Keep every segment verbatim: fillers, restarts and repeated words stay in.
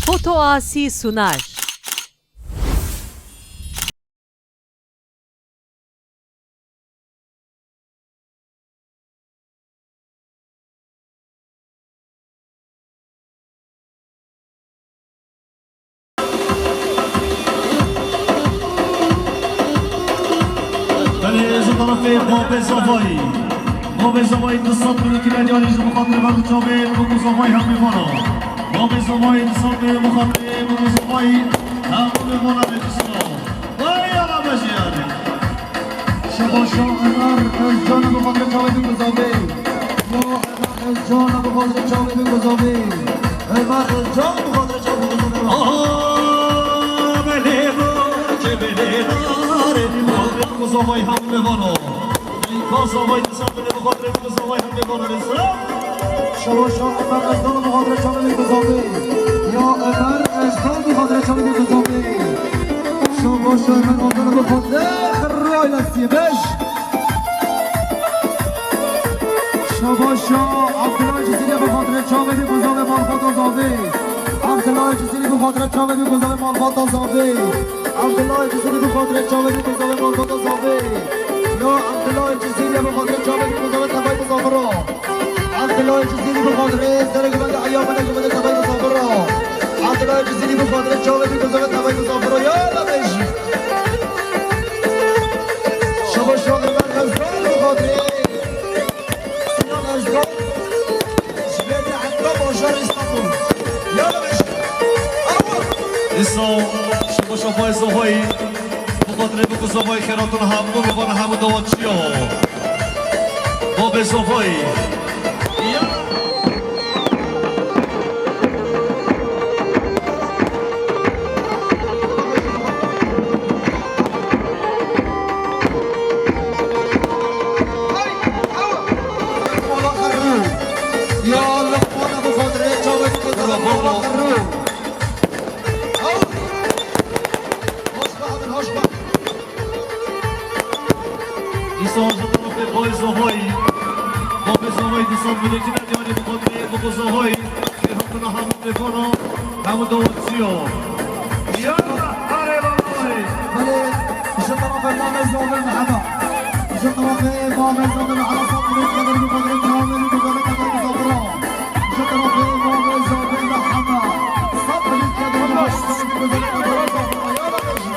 Fotoasî Sunar. Belê, ji terefê Babê Zavayî. Babê Zavayî du sed bin kîloyê diyarî ji bo xatirê ber û çavê li bo ku Zavayî hemê vana. Babê Zavayî du sed bin bo xatirê bo ku Zavayî hemê vana rejîstra. Vay yala bejiyane. Şabaşa Ömer Özcan bi xatirê çavê bi Zavê. Ya Ömer Özcan bi xatirê çavê bi Zavê. Ömer Özcan bi xatirê çavê bi Zavê. Aha, belê bo, çe belê dare. Zavay hemê vano. Ka Zavay disa bile bi xatirê bi Zavay hemê vano. Şabaşa Ömer Özcan bi xatirê çavê bi Zavê. Ya Ömer Özcan bi xatirê çavê bi Zavê. Şabaş Ömer Özcan bi xatirê Xirrayla Sîbeş. Şabaşa Abdullah Cizîrî bi xatirê çavê bi Zavê malbata Zavê. Abdullah Cizîrî bi xatirê çavê bi Zavê malbata Zavê. Abdullah Cizîrî bi xatirê çavê bi Zavê malbata Zavê. Ya Abdullah Cizîrî bi xatirê çavê bi Zavê tevay bi Zavê ro. Abdullah Cizîrî bi xatirê serê gumende eya bende gumende tevay bi Zavê ro. Abdullah Cizîrî bi xatirê çavê bi Zavê tevay bi Zavê ro. Ya la bêjî. Şabaşa Ömer Özcan bi xatirê Sinan Özkan, ji Bêdê heta bajarê Îstanbul. Ya bêje. Awa. Îsa, şabaşa Babê Zavayî, bi xatirê bi ku Zavayî xêratin hemû, bi van hemû dawaçiya. Babê Zavayî. Ya. Ya Allah, bana bu kadar çabuk. Bravo, bravo. Hoş geldin, hoş geldin. Îsa ji terefê Babê Zavayî. Babê Zavayî dîsa milîtî ne diyarî bi xatirê bi ku Zavayî. Xêr hatina hemû mêvana, hemû dawaçiya. Ya, arê babay. Belê, ji terefê Babê Zavayî Mihemed. Ji terefê Babê Zavayî Mihemed, sed milît qedir bi xatirê çavê bi ku Zavayî qedir bi Zavira. Ji terefê Babê Zavayî Mihemed. Sed milît qedir bi xatirê çavê bi ku Zavayî qedir bi Zavira. Ya, belê.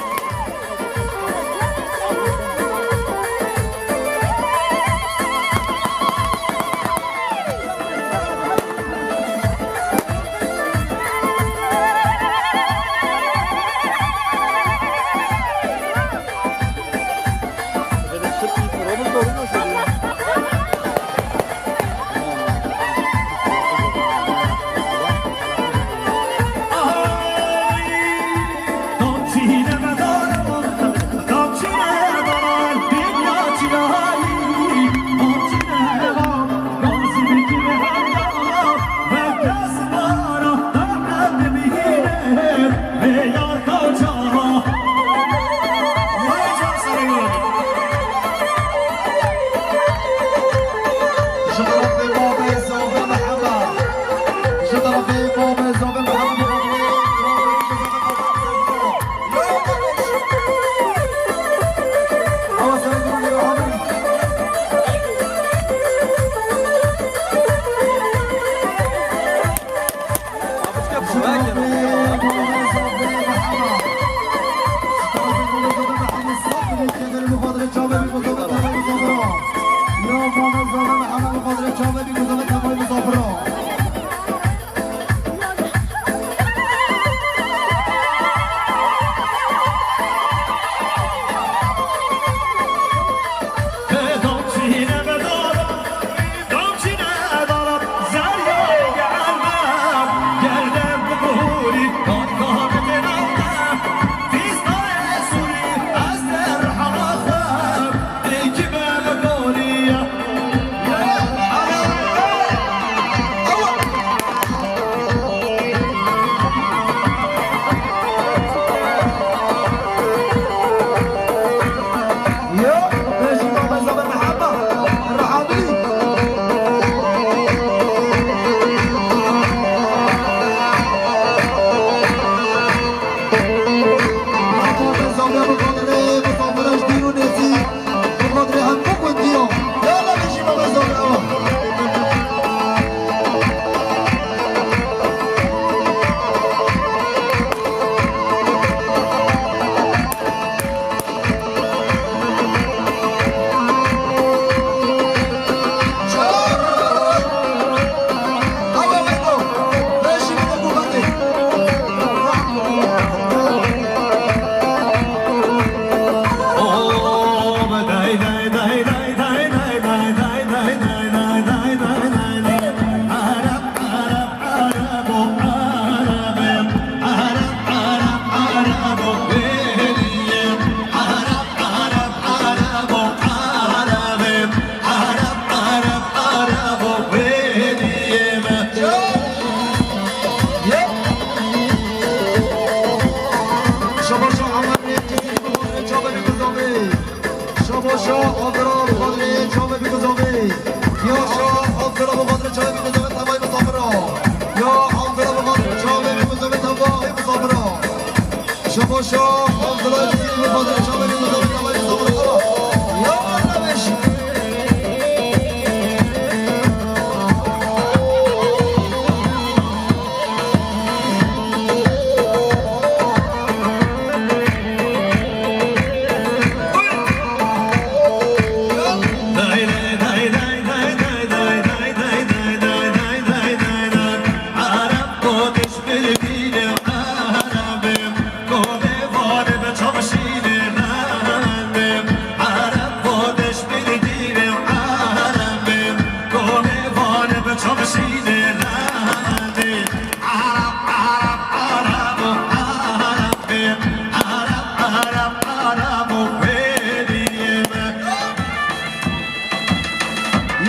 Ya Abdullah Abdulkadirê çavê bî guzavê. Ya Abdullah Abdulkadirê çavê bî guzavê tevayê misafira. Ya Abdullah Abdulkadirê çavê bî guzavê tevayê misafira. Şabaşa Abdullah Abdulkadirê çavê bî guzavê tevayê misafira. Ya Allah beş.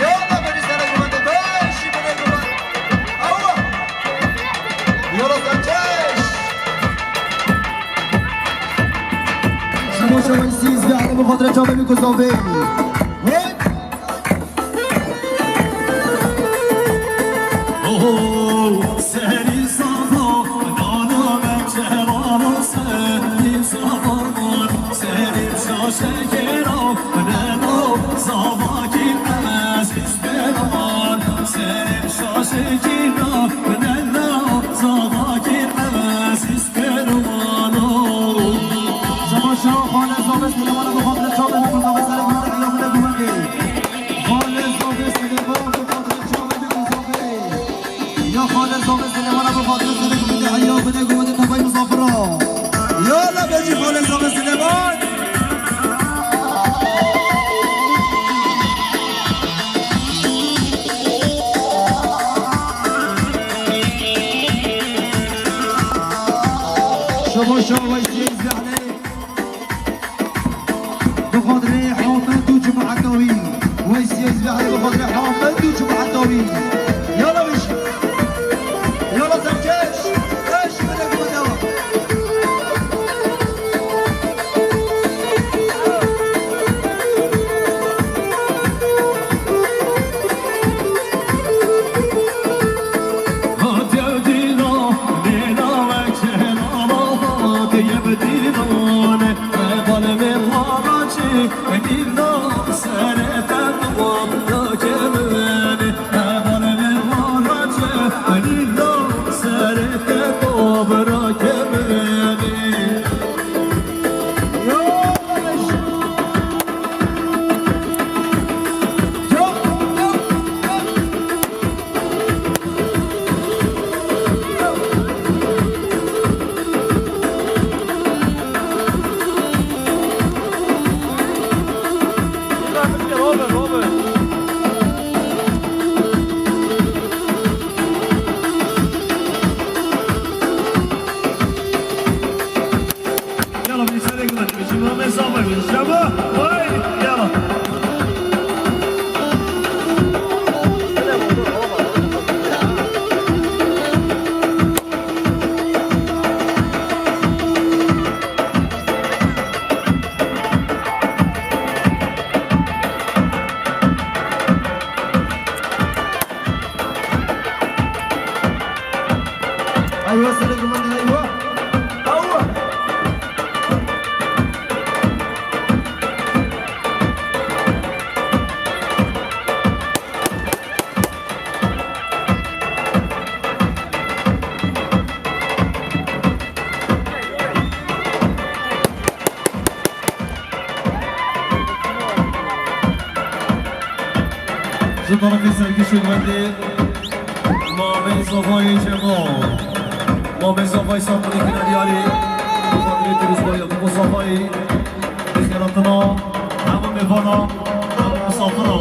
Yola beni sana güvende, beşi beni güven. Awa. Yola sen çeş. Şabaşa Weysî Ezbî Elî bi xatirê çavê bî guzavê. Hey. Oh, serî zava, nana me çevala, serî zava, serî şaşe gera, nena zava ki ez isteman, serî şaşe gera, nena zava ki ez isteman. Şabaşa xale zave Silêmana bi xatirê çavê bî guzavê, serê gumane eyamine gumane. Xalê Zafê Silêman bi xatirê çavê bî guzavê. Ya Xalê Zafê Silêmana bi xatirê serê gumane heya bine gumane tevayê misafira. Ya la bêjî Xalê Zafê Silêman. Şabaşa Weysî Ezbî Elî. Bi xatirê Hamed û cemaeta wî. Weysî Ezbî Elî bi xatirê Hamed û cemaeta wî. Yala biş. Yala serkeş. Eş bine guma dewa. Yala, bir sene kadar. Şimdi mesafemiz. Şaba. Vay. Yala. Eywa, sene gumane, eywa. Eywa. Ji tarafê serkêşên wendê Mamê Safayê Cemal. Mamê Safayê Safayê Kenariyarê. Xatirê Pirûzbaya Mamê Safayê. Bi xêratina hemû mêvana, hemû misafira.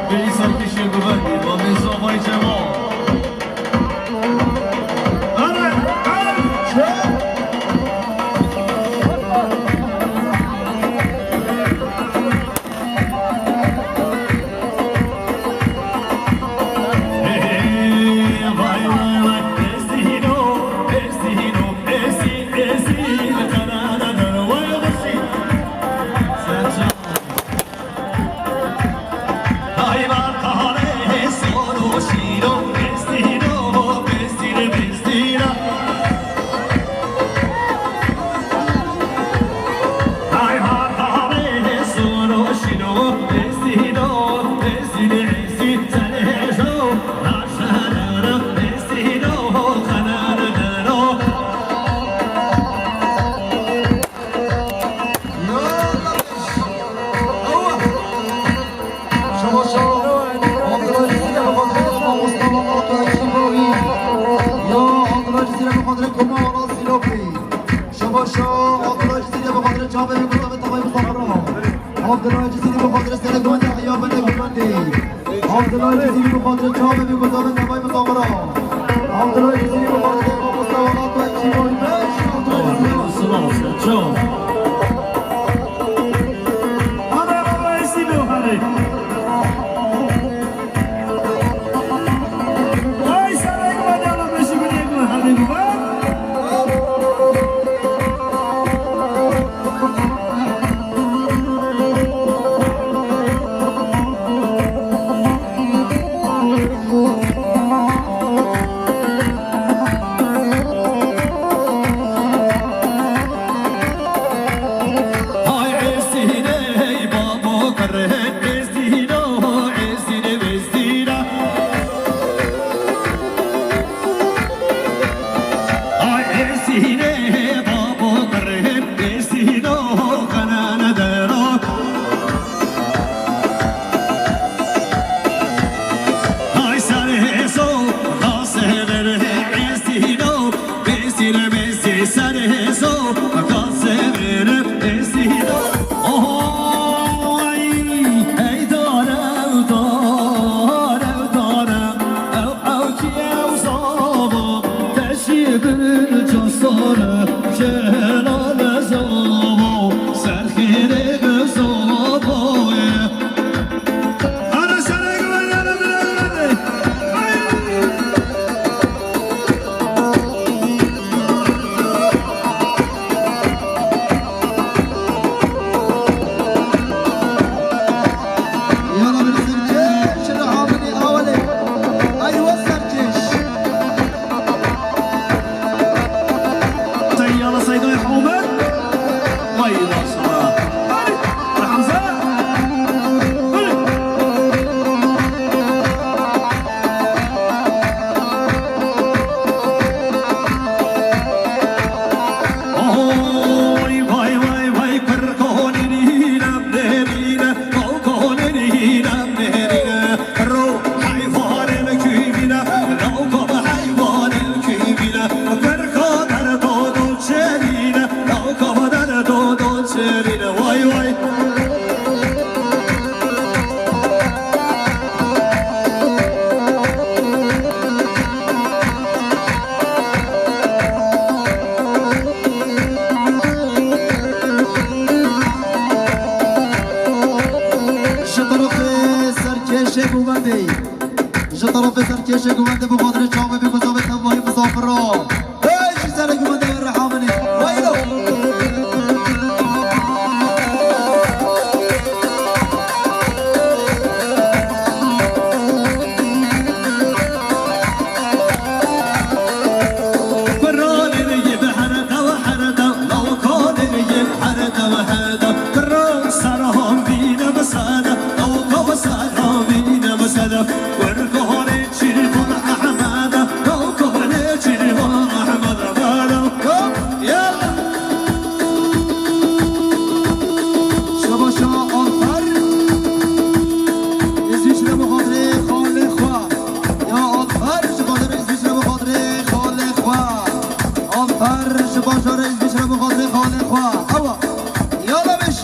Bêyî serkêşên bi wendê Mamê Safayê Cemal. Cizîrê bi xatirê koma wala Sîlopî. Şaba şa, Abdullah Cizîrê bi xatirê çavê bi gotavê tavayê misafira. Abdullah Cizîrê bi xatirê serê gomendê, ya bende gomendê. Abdullah Cizîrê bi xatirê çavê bi gotavê tavayê misafira. Abdullah Cizîrê bi xatirê mamosta wala tu ekî boy beş, Abdullah Cizîrê. Sağ ol, sağ ol. Ana baba, esi lo hare. Ay, sana ekmek alalım, eşi bile ekmek, hadi bir bak. Ay, Êzîdê, hey babo, qirê, Êzîdo, Êzîdê, Êzîda. Ay, Êzîdê, hey babo, qirê, Êzîdo, qenane dero. Ay, serê so, qasê dere, Êzîdo, Êzîdê, Êzîdê, serê so, qasê dere, Êzîdo. Oy, hey dare, dare, dare, ew, ew çi ew zava, teşî bin çasare, şelale zava, serxîrê zava ye. Ana şerê gumendana bile gumende. Ay. Yala bir serkeş, şöyle hamile havale. Ay, o serkeş. Sen yala Seydo'yu Homer. Vay, maşallah. Hadi, Hamza. Hadi. Oy, vay, vay, vay, kırk on iğnem derine, kalk on iğnem derine. Ro heyvanın kübüne, ro kaba heyvanın kübüne. Kırk on derdo dolçerine, ro kaba derdo dolçerine. Vay, vay. Ji terefê serkêşê guvendê. Ji terefê serkêşê guvendê bi xatirê çavê bi guzavê tevahî misafira. Hey, ji serê guvendê rehaminê. Waylo. Şaba şa Alper, Îsviçre bi xatirê xalê xwe. Ya Alper, ji bajarê Îsviçre bi xatirê xalê xwe. Alper, ji bajarê Îsviçre bi xatirê xalê xwe. Ewa, yala beş.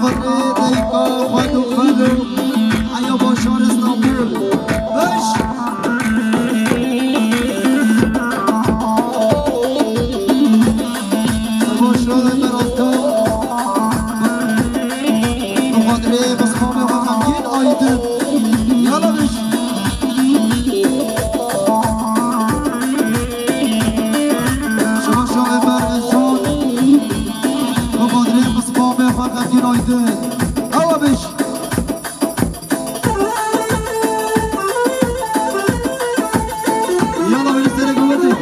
Dayka xwe dû xwe dû. Eya bajarê Stenbul. Beş. Bajarê Berazka. Bi xatirê Misbabê xwe xemgîn Aydin. Yala beş. Şaşa Ömer Özcan. Bi xatirê Misbabê xwe xemgîn Aydin. Ewa beş. Yala bêje serê gumetê.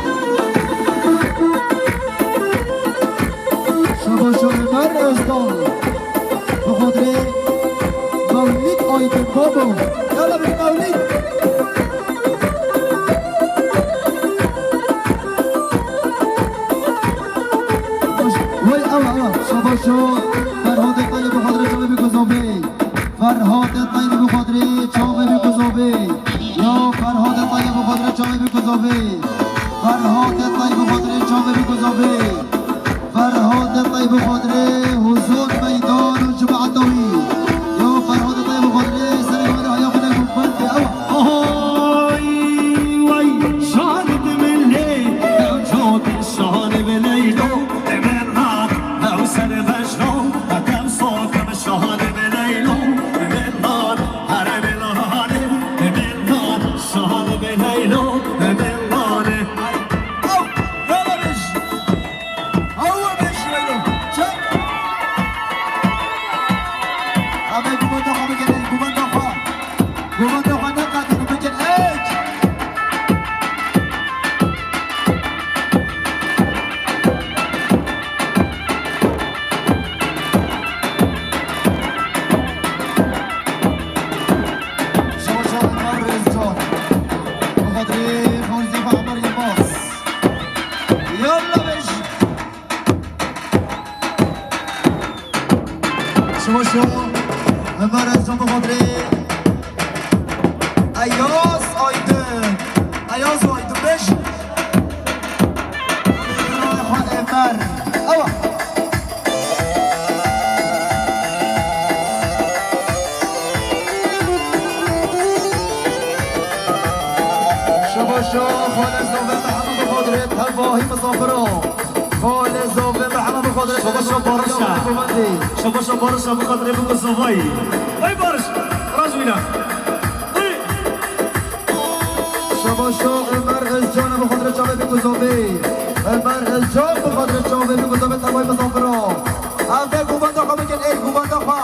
Şabaş Ömer Özdan. Bi xatirê Mewlîd Aydin babo. Yala bêje Mewlîd. Baş, vay ewa, ewa. Şabaş o. Ferhadê Tayyip bi xatirê Tayyip Gozobê. Ferhatê Tayyîbê bi xatirê çavê bî ku zobê. Ya Ferhatê Tayyîbê bi xatirê çavê bî ku zobê. Ferhatê Tayyîbê bi xatirê çavê bî ku zobê. Ferhatê Tayyîbê bi xatirê huzur meydan û cemaeta wî. Ya Ferhatê Tayyîbê bi xatirê serê wê de heya xwe de ku bendê ew. Oy, way, şanê min lê, ew çavê şanê min leylo, min na, ew serê vejno, ew sokim. Şahanê me Leylo, me lan, here me lan, me lan, şahanê me Leylo, me lan. Ew, yala beş. Ew beş Leylo. Çek. Abi, gumanda xwe bikin, gumanda xwe. Gumanda xwe neqedînin, bikin, ey. Şaşa Ömer Özcan. Bi xatirê Xanzî Mehmet Yılmaz. Yalla beş. Şaşa Ömer Özcan bi xatirê Ayaz Aydın. Ayaz Aydın beş. Ömer. Ewa. Şabaşa Xalê Zave Mehemûd Xadrê tevahî misafir o. Xalê Zave Mehemûd Xadrê. Şabaşa Barış a. Şabaşa Barış a bi xatirê biku zavayî. Ay Barış. Razmîna. Şabaşo Ömer Özcan bi xatirê çavê bî ku zobê. Ömer Özcan bi xatirê çavê bî ku zobê tevayî misafir o. Evde guvenda xwe bikin, ey guvenda xwe.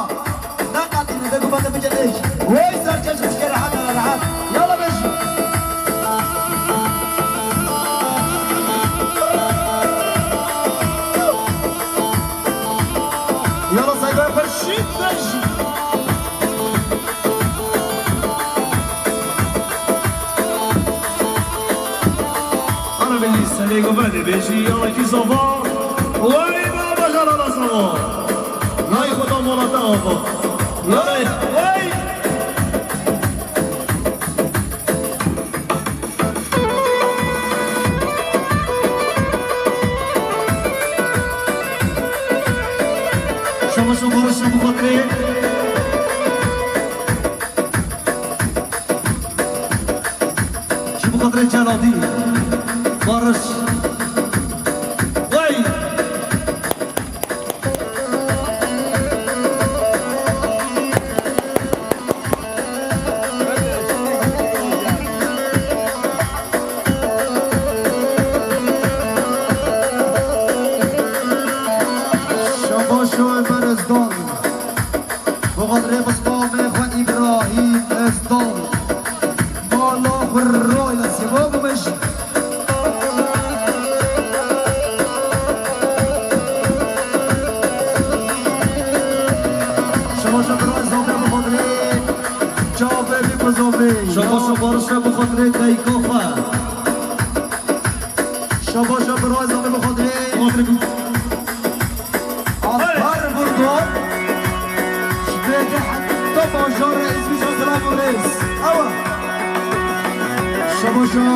Neqetînin, de guvenda bikin, ey. Wey serkeş bişke rehet, rehet. Yala beş. Yala saygı yapar, şit beş. Ana belî serê govendê bêjî ya wekî zava. Wey baba jara la zava. Lay xwe da mola te ava. Lay wey. Şama şama şama xatirê. Ji bo xatirê Celadî, Barış. Wey! Şabaş Ömer Özdan. Bi xatirê Misbahê xwe Îbrahîm Özdan. Mala xwe rayla sêva bimij. Şabaşa birayê Zobê bi xatirê çavê bî ku zobê. Şabaşa Barişa bi xatirê dayika xwe. Şabaşa birayê Zobê bi xatirê. Alper Vurdo. Ji vê de heta bajarê Îzmîr re selam û rêz. Ewa. Şabaşa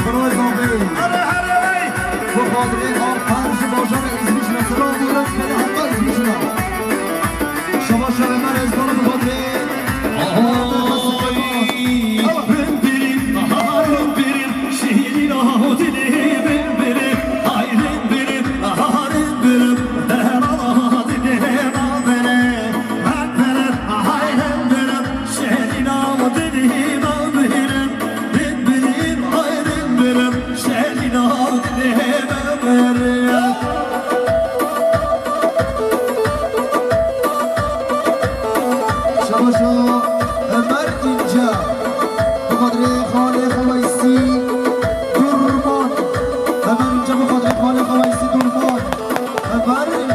birayê Zobê. Here, here, hey. Bi xatirê Alper ji bajarê Îzmîr re selam û rêz. Ji vê de heta Îzmîr re.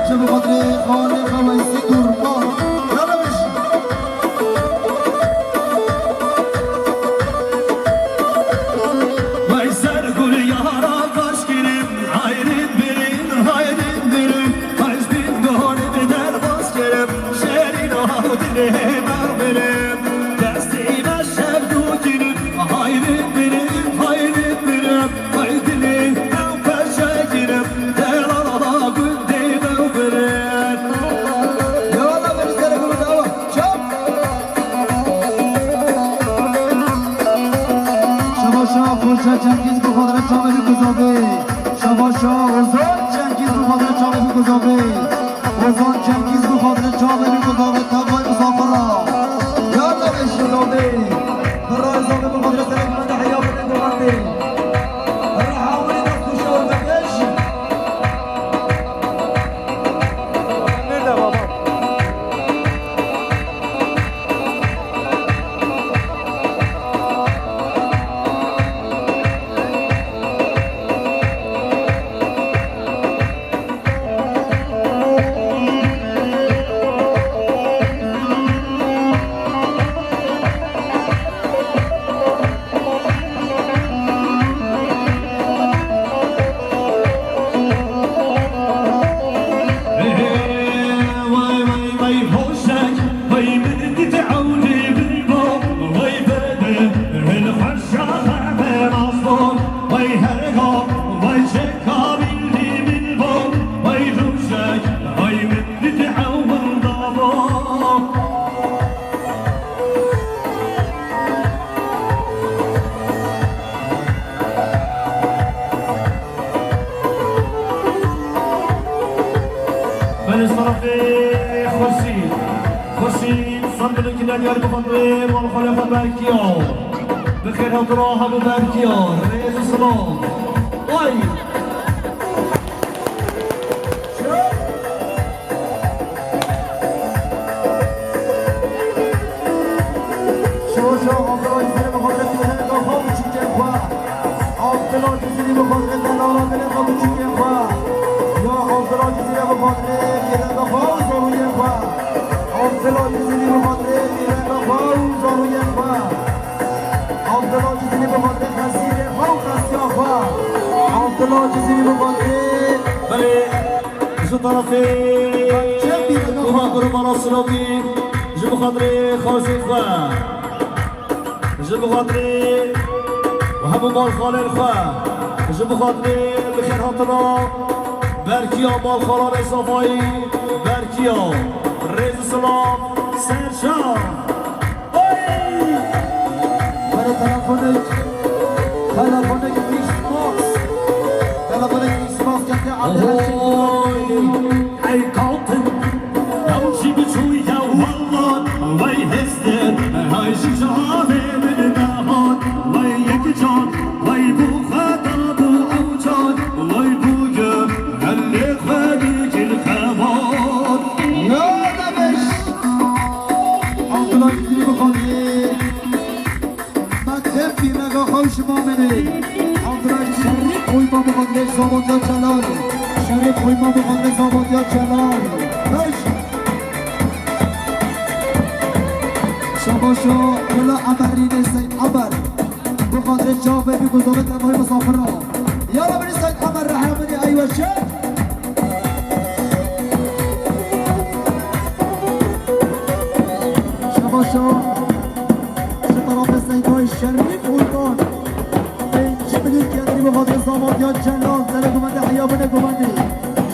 Ji bo xatirê xalê xeweysî durma. Yala biş. Vay ser gul yara kaş kirim, hayrın birim, hayrın birim. Kaç bin gol bir derbas kirim, şerin o dilime birim. Destime şevdu kirim, hayrın birim, hayrın birim. Hay dilê ew perçe girim, delala gundê ew birin. Yala bir sere bunu da çap. Şabaşa Xoşa Cengiz bu kadar çabuk kuzavê. Şabaşa Ozan Cengiz bu kadar çabuk kuzavê. Ozan Cengiz bu kadar çabuk kuzavê. Tavay musafira. Yala bir şulavê. Kırayı zaten bu kadar sere bunu da hayal edin. Belê tarafê Xurşîd. Xurşîd, ser bilin ki ne diyar bixwe, mal xwe lê xwe berkiya. Bi xêr hatina hemû berkiya. Rêz û silav. Way! Şoşo, Abdullah Cizîrê bi xatirê pîreka xwe û çîkên xwe. Abdullah Cizîrê bi xatirê delala dilê xwe û çîkên xwe. Ya Abdullah Cizîrê bi xatirê pîreka xwe û zarûyên xwe. Abdullah Cizîrê bi xatirê pîreka xwe û zarûyên xwe. Abdullah Cizîrê bi xatirê xezîrê xwe û xesiya xwe. Abdullah Cizîrê bi xatirê. Belê. Ji tarafê Kuma Kurmana Sinopî, ji bo xatirê xalên xwe, ji bo xatirê hemû balxalên xwe, ji bo xatirê bi xêr hatina berkiya balxalanê Safayî, berkiya rêz û silav, serçav. Oy! Were telefonik, telefonik Xbox. Telefonik Xbox kete Abdülhaşim. Oy! Ey kalkın, ew jî biçûye wallah, wey hestin, hey ji çavê min nehat, wey yek can, wey bû xeta bû ew can, wey bû gim, helê xwe dikir xebat. Ya demiş! Abdullah Gizli bu konuyu. Mekteb pîrega xew ji bo min e. Abdullah Şerîf Uyma Muhammed Zavodya Celal. Şerîf Uyma Muhammed Zavodya Celal. Beş. Şabaşo, Kula Emer Rînê Seyd Emer. Bi xatirê çavê bî ku zavê tevayî misafir e. Yala binî Seyd Emer rehe binî eywe çi? Şabaşo. Ji tarafê Seydoyê Şerîf Uyman. Pêncî milyon kendini bi xatirê Zavodya Celal. Serê gumendê heya binê gumendê.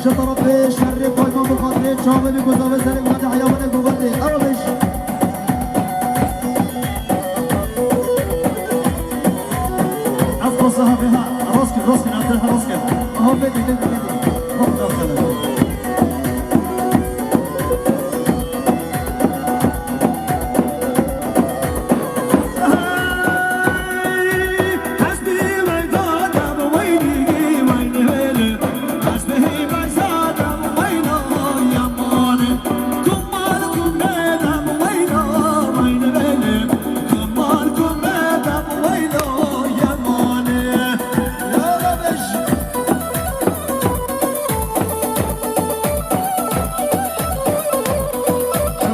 Ji tarafê Şerîf Uyman bi xatirê çavê bî ku zavê serê gumendê heya binê gumendê. Ew bêj. Ev qasa hevê ha, rast kir, rast kir, ev ha, rast kir. Aha, vedî, vedî, vedî. Rast kir.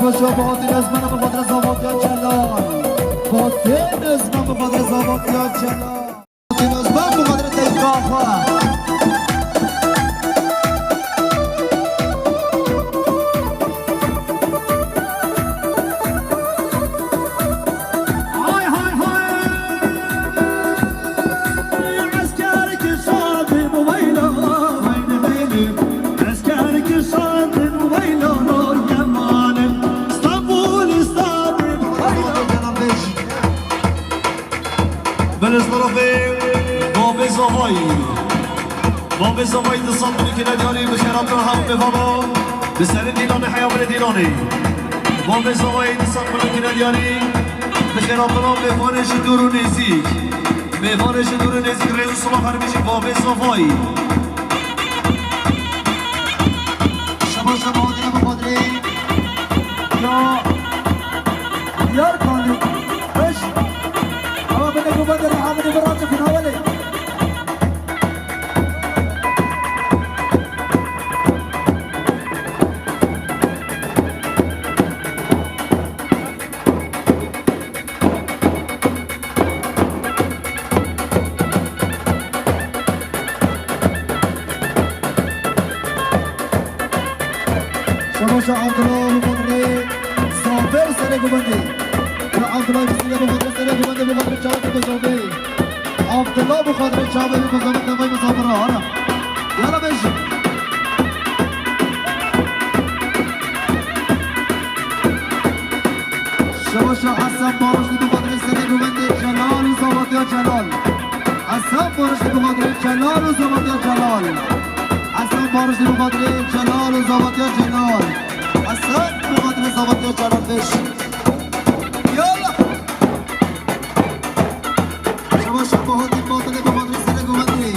Şo Bahattin Özmen bi xatirê Zavatiya Celal. Bahattin Özmen bi xatirê Zavatiya Celal. Bahattin Özmen bi xatirê teyka xwe. Hay hay hay. Esker kişandin weyla, haydi haydi. Esker kişandin weyla, nor yemanin. İstanbul, İstanbul, weyla. Belê zarafê Bavê Zavayî. Bavê Zavayî di sal milikine diyarî bi xêratina hemû mêvana bi serê dîlanê heya binê dîlanê. Bavê Zavayî di sal milikine diyarî bi xêratina mêvanê ji dûr û nêzîk. Mêvanê ji dûr û nêzîk rêz û silav her bijî Bavê Zavayî. Şaba şaba hodine bi xatirê. Ya. Diyar Kalî. Beş. Ama bine gubende Muhammed'i bir rakı finaveli. Şabaşa Abdullah bi xatirê Zafer serê gubendê. Ya Abdullah Cizîrê bi xatirê serê gubendê, bi xatirê çavê bi Zafer. Abdullah bi xatirê çavê bi Zafer, tevayî bi Zafer, hara. Yala bêjin. Şabaşa Hesen Baroşlî bi xatirê serê gubendê Celal û Zavatiya Celal. Hesen Baroşlî bi xatirê Celal û Zavatiya Celal. Hesen Baroşlî bi xatirê Celal û Zavatiya Celal. Hesen bi xatirê Zavatiya Celal bêj. Yala. Şabaşa Bahattin Batirê bi xatirê serê gubendê.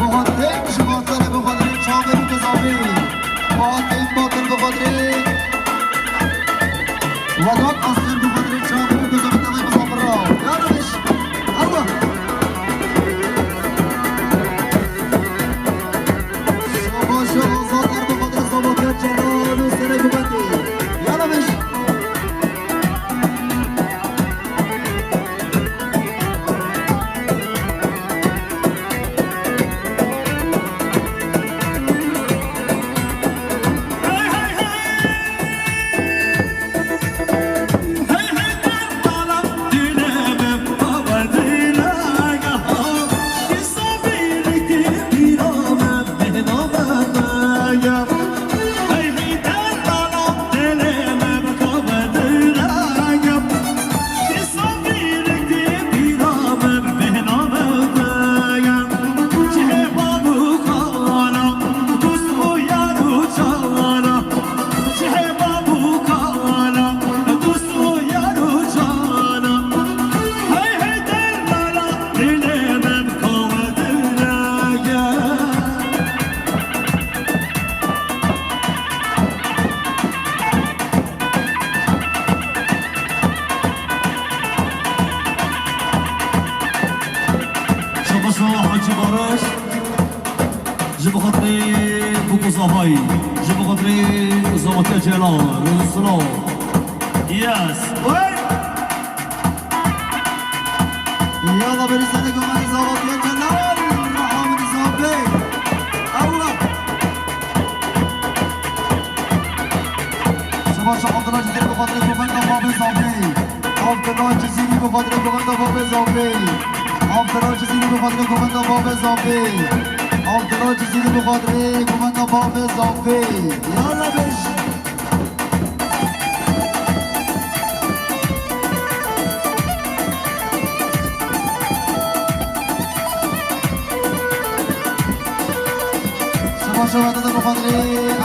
Bahattin ji Batirê bi xatirê çavê û gizavê. Bahattin Batir bi xatirê Vedat Asker bi xatirê çavê û gizavê tevayî bi Zafer ra. Ya rewş. Allah. Şabaşa Azad Er bi xatirê Zavatiya Celal û serê gubendê. Ya rewş. Şabaş Hacî Barış. Ji bo xatirê Bûk û Zavayî. Ji bo xatirê Zavatiya Celal. Rêz û silav. Yes. Wey! Yala berî serê gumendê Zavatiya Celal, Reha min Zavê. Allah! Şabaşa Abdullah Cizîrî bi xatirê gumenda Bavê Zavê. Abdullah Cizîrî bi xatirê gumenda Bavê Zavê. Abdullah Cizîrî bi xatirê gumenda Bavê Zavê. Abdullah Cizîrî bi xatirê gumenda Bavê Zavê. Yala bêj. Şabaşa Vedat bi xatirê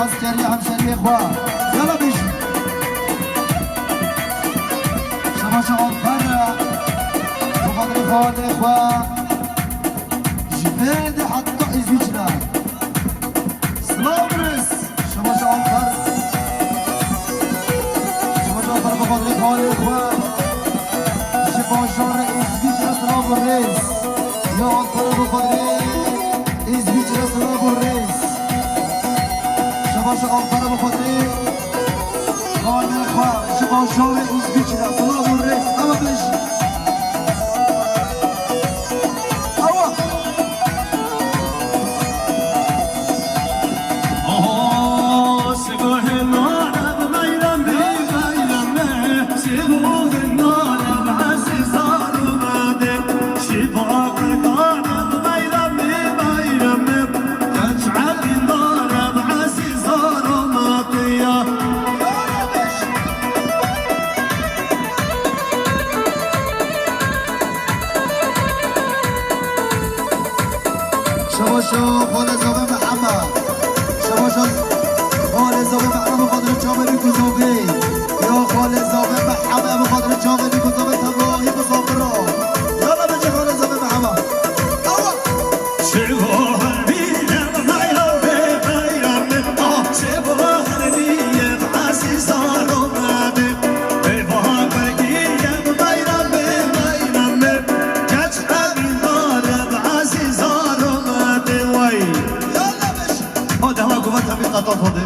eskerî hemşeriyê xwe. Yala bêjin. Şabaşa Alper bi xatirê xalê xwe. Ji vê de heta Îsviçre. Silav rêz. Şabaşa Alper. Şabaşa Alper bi xatirê xalê xwe. Ji bajarê Îsviçre silav û rêz. Ya Alper bi xatirê Îsviçre silav û rêz. Şabaşa Alper bi xatirê xalê Ji bo şovê Uzbekî de silav û rêz. Ewa bêjî. Ewa. Şebaşo Xalê Zavê Mihemed. Şebaşo Xalê Zavê Mihemed, bi xatirê çavê Nîko Zavê. Ya Xalê Zavê Mihemed, bi xatirê çavê Nîko Zavê, tevahî bi Zavê ra. Yala bêje Xalê Zavê Mihemed. Awa. Hadi hemen kuvvet hem bir katat hadi.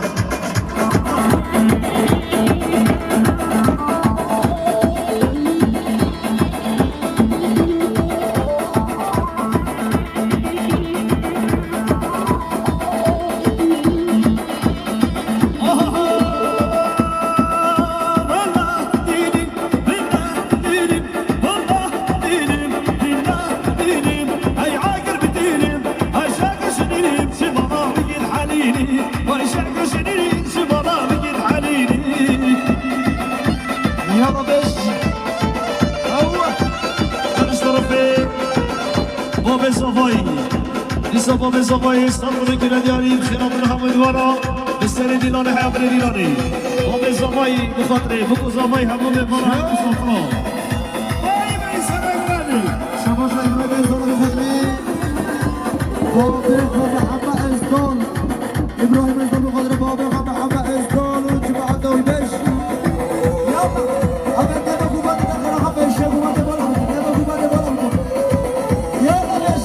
Yala bêj. Ew. Kiliç tarafê. Babê Zavayî. Dîsa Babê Zavayî, Stenbolê kire diyarî, xêra min hemû dîwara, bi serê dîlanê heya birê dîlanê. Babê Zavayî, bi xatirê, biku Zavayî hemû mêvana, hemû sofra. Vay, vay, serê birê. Şebaşa Îbrahîm Ezdol, bi xatirê. Babê xwe Mehemmed Ezdol. Îbrahîm Ezdol, bi xatirê babê xwe Mehemmed Ezdol û cemaeta wî bêj. Ya, ev dema ku bade xera xwe pêşe, ku bade bala, dema ku bade bala. Ya, bêj.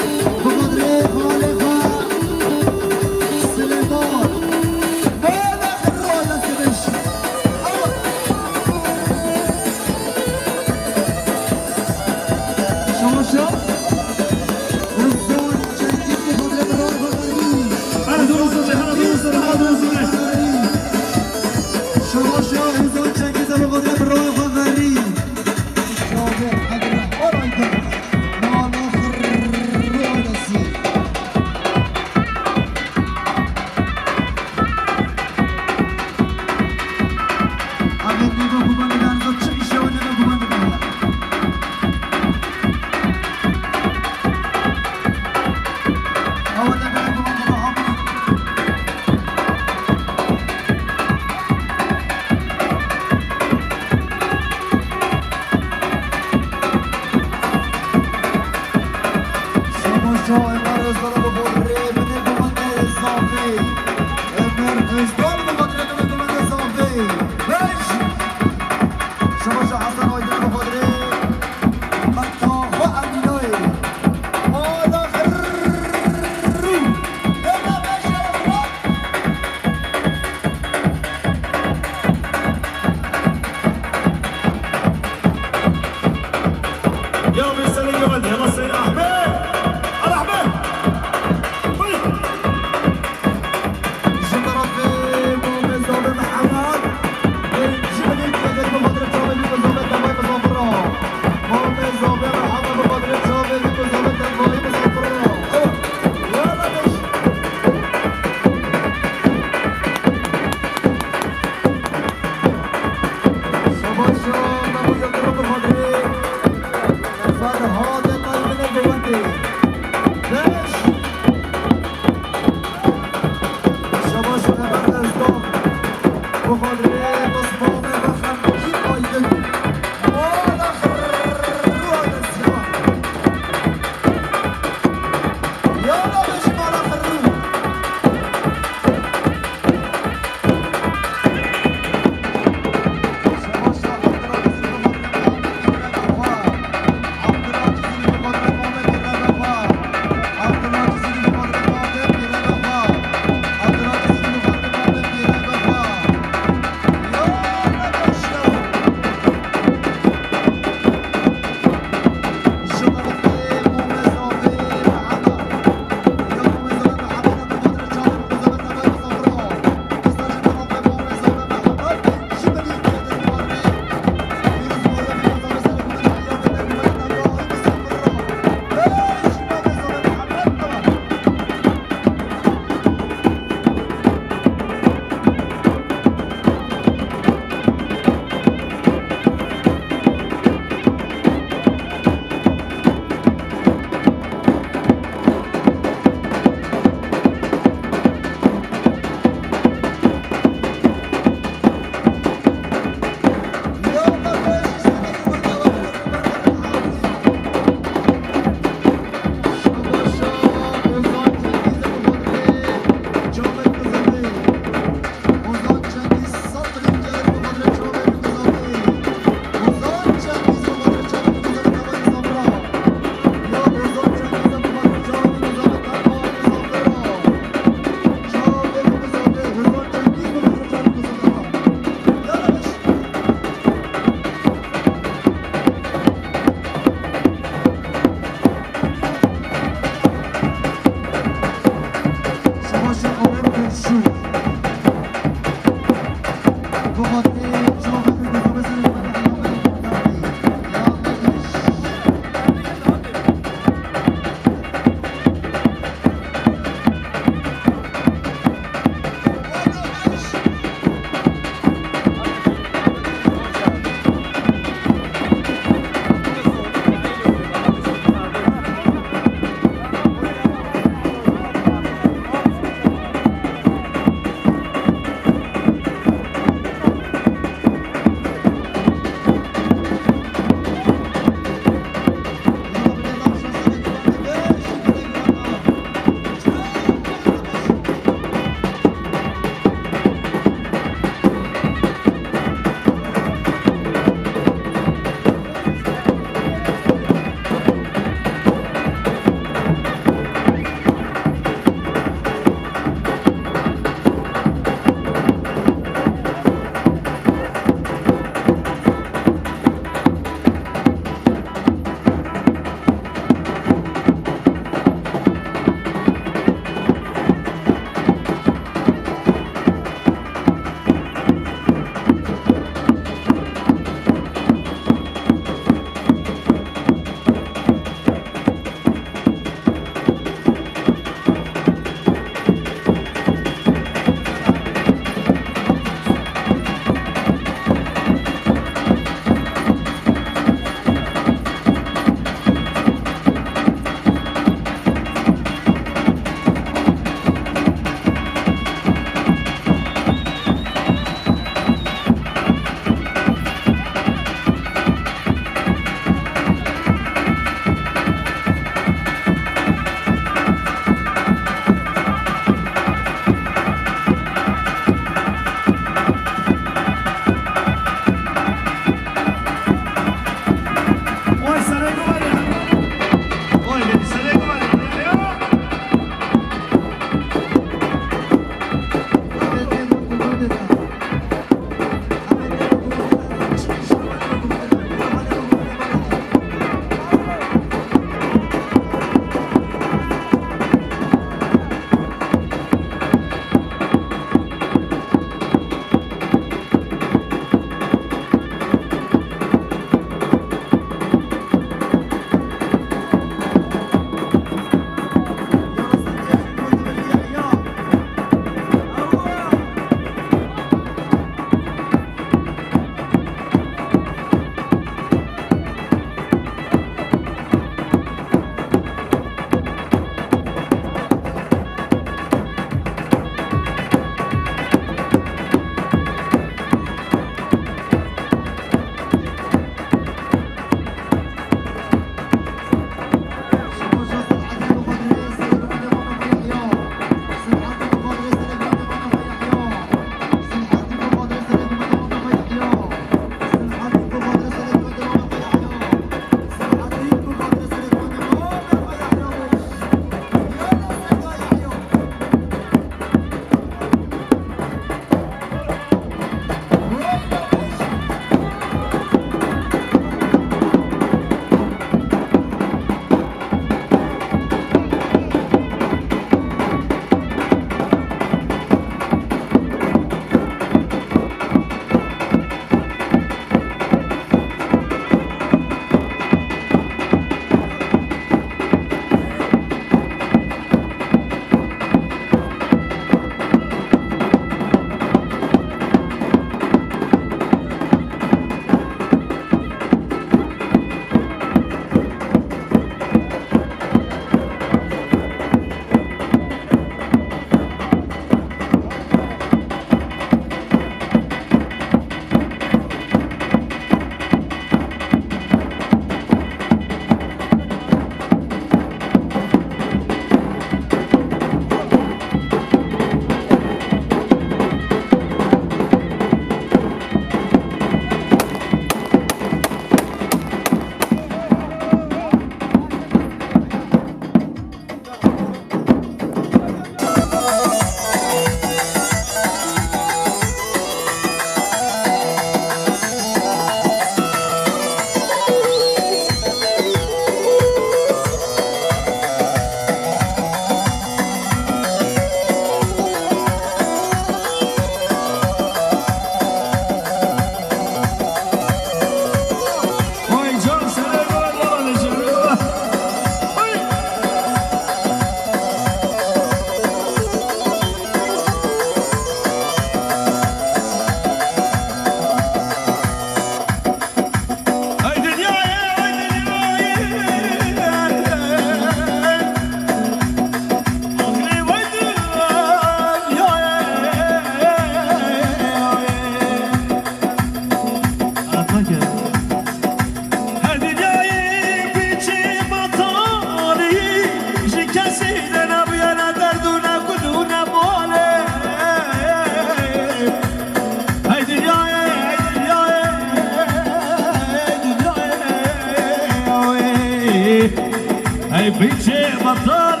Piçê vatan